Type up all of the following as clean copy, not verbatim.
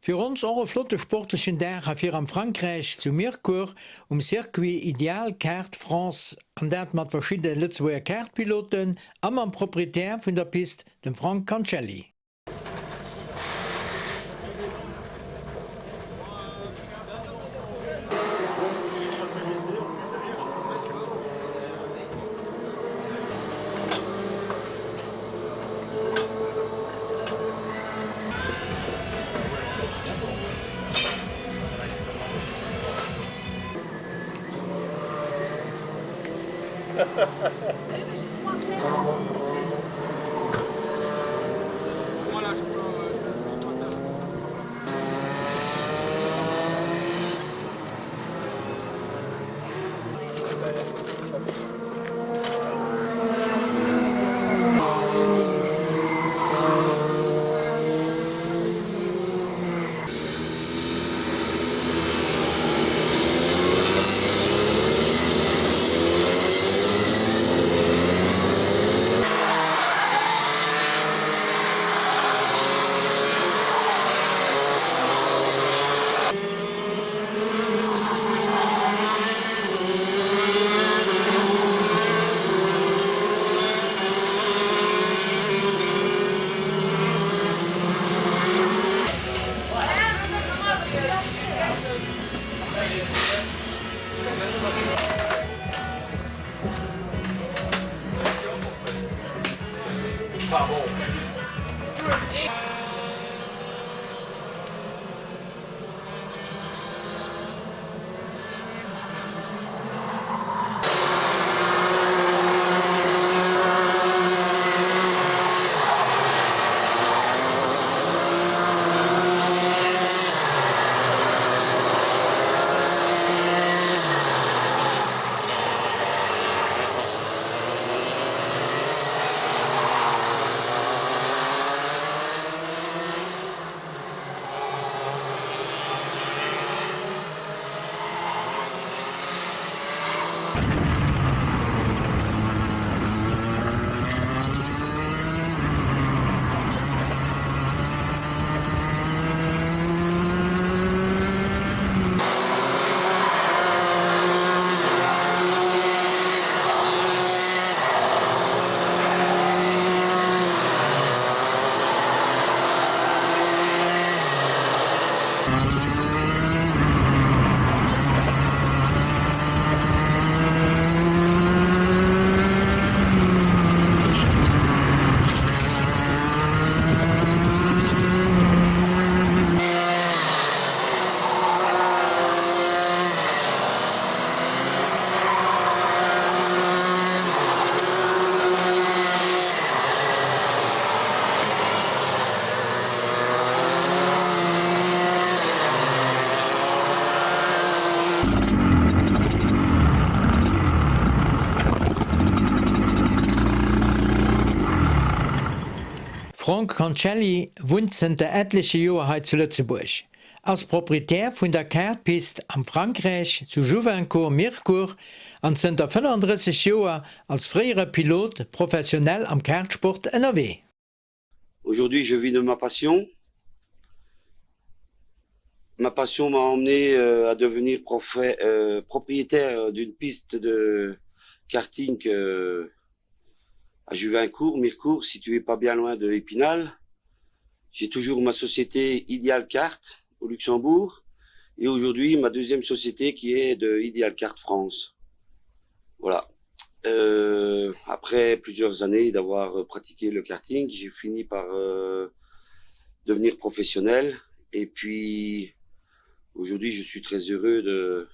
Fir ons och e flotte sportlechen Dag hei vir am Frankräich zu Mirecourt um Circuit Ideal Kart France an dat mat verschidde Lëtzebuerger Kartpiloten a mam Proprietär vun der Pist, dem Franck Cancelli. Franck Cancelli wunnt zënter etleche Joer hei zu Lëtzebuerg, ass Proprietär vun der Kartpist am Frankräich zu Juvincourt-Mirecourt an zënter 35 Joer als fréiere Pilot professionell am Kartsport ënnerwee. Aujourd'hui, je vis de ma passion. Ma passion m'a emmené euh, à devenir euh, propriétaire d'une piste de karting euh, à Juvincourt, Mirecourt, située pas bien loin de Épinal. J'ai toujours ma société Ideal Kart au Luxembourg et aujourd'hui ma deuxième société qui est de Ideal Kart France. Voilà. Euh, après plusieurs années d'avoir pratiqué le karting, j'ai fini par euh, devenir professionnel et puis aujourd'hui je suis très heureux de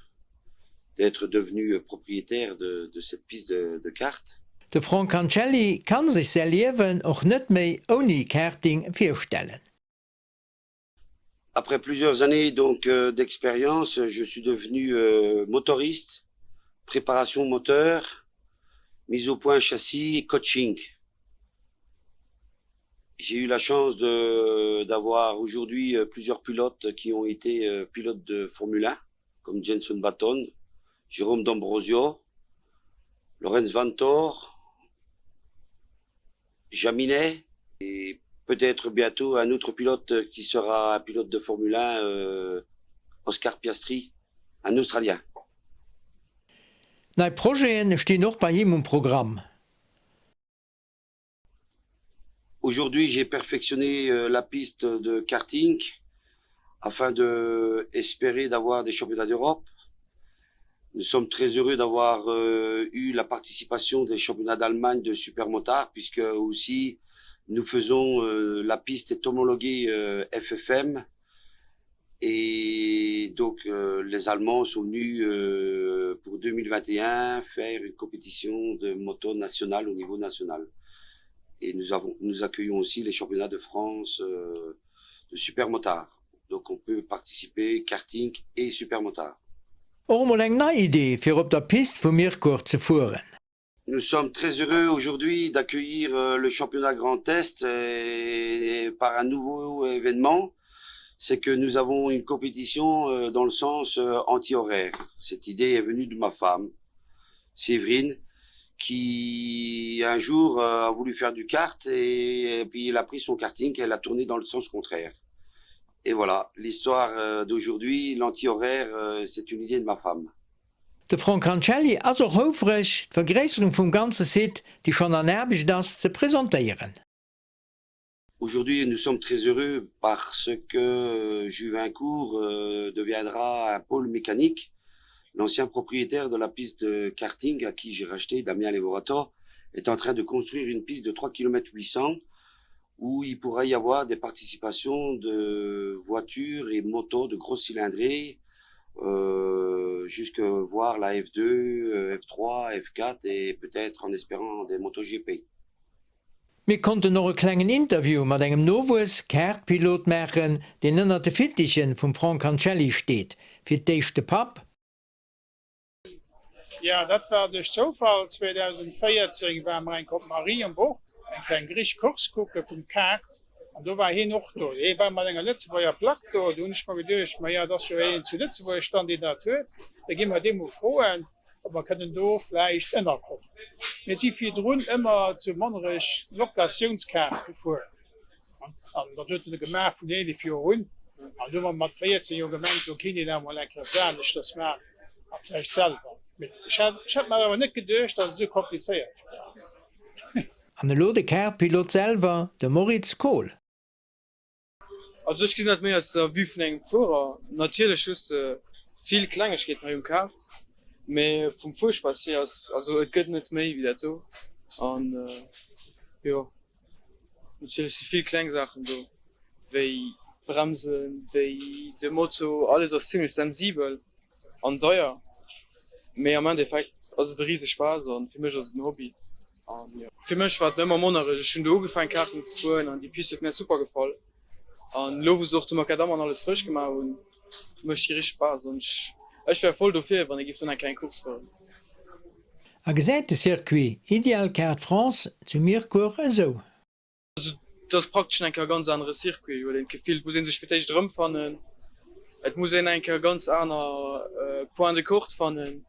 d'être devenu propriétaire de, de cette piste de, de kart. De Franck Cancelli kann sech säi Liewen och net méi ouni Karting virstellen. Après plusieurs années donc euh, d'expérience, je suis devenu euh, motoriste, préparation moteur, mise au point châssis, coaching. J'ai eu la chance de d'avoir aujourd'hui euh, plusieurs pilotes qui ont été euh, pilotes de Formule 1, comme Jenson Button, Jérôme D'Ambrosio, Lorenz Vanthoor, Jaminet et. Peut-être bientôt un autre pilote qui sera un pilote de Formule 1, euh, Oscar Piastri, un Australien. Nei Projeten stinn och bei him um Programm. Aujourd'hui, j'ai perfectionné euh, la piste de karting afin de espérer d'avoir des championnats d'Europe. Nous sommes très heureux d'avoir euh, eu la participation des championnats d'Allemagne de supermotard puisque aussi nous faisons euh, la piste est homologuée euh, FFM et donc euh, les Allemands sont venus euh, pour 2021 faire une compétition de moto nationale au niveau national. Et nous avons nous accueillons aussi les championnats de France euh, de supermotard. Donc on peut participer karting et supermotard. Och emol eng nei Idee fir op der Pist vu Mirecourt ze fueren. Nous sommes très heureux aujourd'hui d'accueillir euh, le championnat Grand Est et, et par un nouveau événement, c'est que nous avons une compétition euh, dans le sens euh, anti-horaire. Cette idée est venue de ma femme, Séverine, qui un jour euh, a voulu faire du kart et, et puis il a pris son karting et elle a tourné dans le sens contraire. Et voilà, l'histoire euh, d'aujourd'hui, l'anti-horaire, euh, c'est une idée de ma femme. De Franck Cancelli ass och houfreg, d'Vergréisserung vum ganze Site, déi schonn an Aarbecht ass, ze presentéieren. Aujourd'hui, nous sommes très heureux parce que Juvincourt euh, deviendra un pôle mécanique. L'ancien propriétaire de la piste de karting à qui j'ai racheté, Damien Levorator, est en train de construire une piste de 3 km 800 où il pourra y avoir des participations de voitures et motos de grosses cylindrées euh, jusque voir la F2, F3, F4 et peut-être en espérant des motos GP. Mir konnten och e klengen Interview mat engem Nowuess-Kartpilot maachen, deen ënnert de Fittichen vum Franck Cancelli steet. Fir d'éischt de Papp. Jo, dat war duerch Zoufall. 2014 ware mer eng Kéier op Marienburg eng kleng Griich Course kucke vum Kart an do war hien och do. Hie war mat enger Lëtzebuerger Plack do. Do hunn ech mer geduecht, ma jo, et ass jo een zu Lëtzebuerg dann, deen dat huet, da gi mer deem mol froen. ob mer kënnen do vläicht ënnerkommen. Mir si virdrun ëmmer zu Monnerech Locatiounskaart gefuer an dat huet en gemaach vun 11 Joer un an du hu mer mat 14 Joer gemengt, do kinnt een awer mol eng Kéier eppes aneschters maachen a vläicht selwer. Mee ech hätt mer awer net geduecht, datt et esou komplizéiert wier. An elo de Kartpilot selwer, de Moritz Kohl. Also ech gesinn dat méi aus der Vue vun engem Fuerer. Natierlech hues de vill Klengegkeeten hei um Kart, mee vum Fuerspaass hier ass, also et gëtt net méi wéi dat do. An jo, natierlech si vill kleng Saachen do, wéi d'Bremsen, wéi de Moto, alles ass zimlech sensibel. An deier, mee am Endeffekt ass et e rise Spaass an fir mech ass et en Hobby an jo. Fir mech war et ëmmer Monnerech, ech hunn do ugefaang Karten ze fueren an déi Piste huet mär super gefall an elo wou se och de Macadam an alles frësch gemaach hunn, mécht déi richteg Spaass an ech ech wär voll dofir wann ee giff do nach eng kleng Course fueren. A gesäit de Circuit Ideal Kart France zu Mirecourt esou. Also et ass praktesch eng Kéier e ganz anere Circuit, huet een d'Gefill. Et muss ee sech fir d'éischt erëmfannen, et muss een eng Kéier ganz aner Points de corde fannen.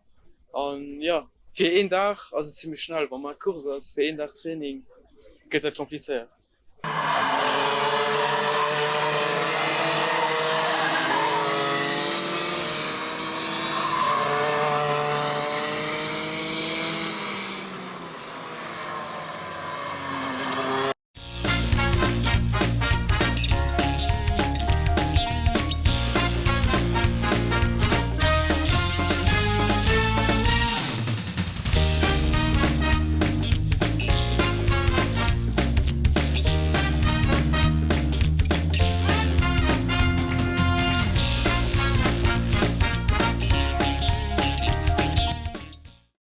An jo, fir een Dag ass et zimmlech schnell. Wa mar Course ass, fir een Dag Training gëtt dat komplizéiert.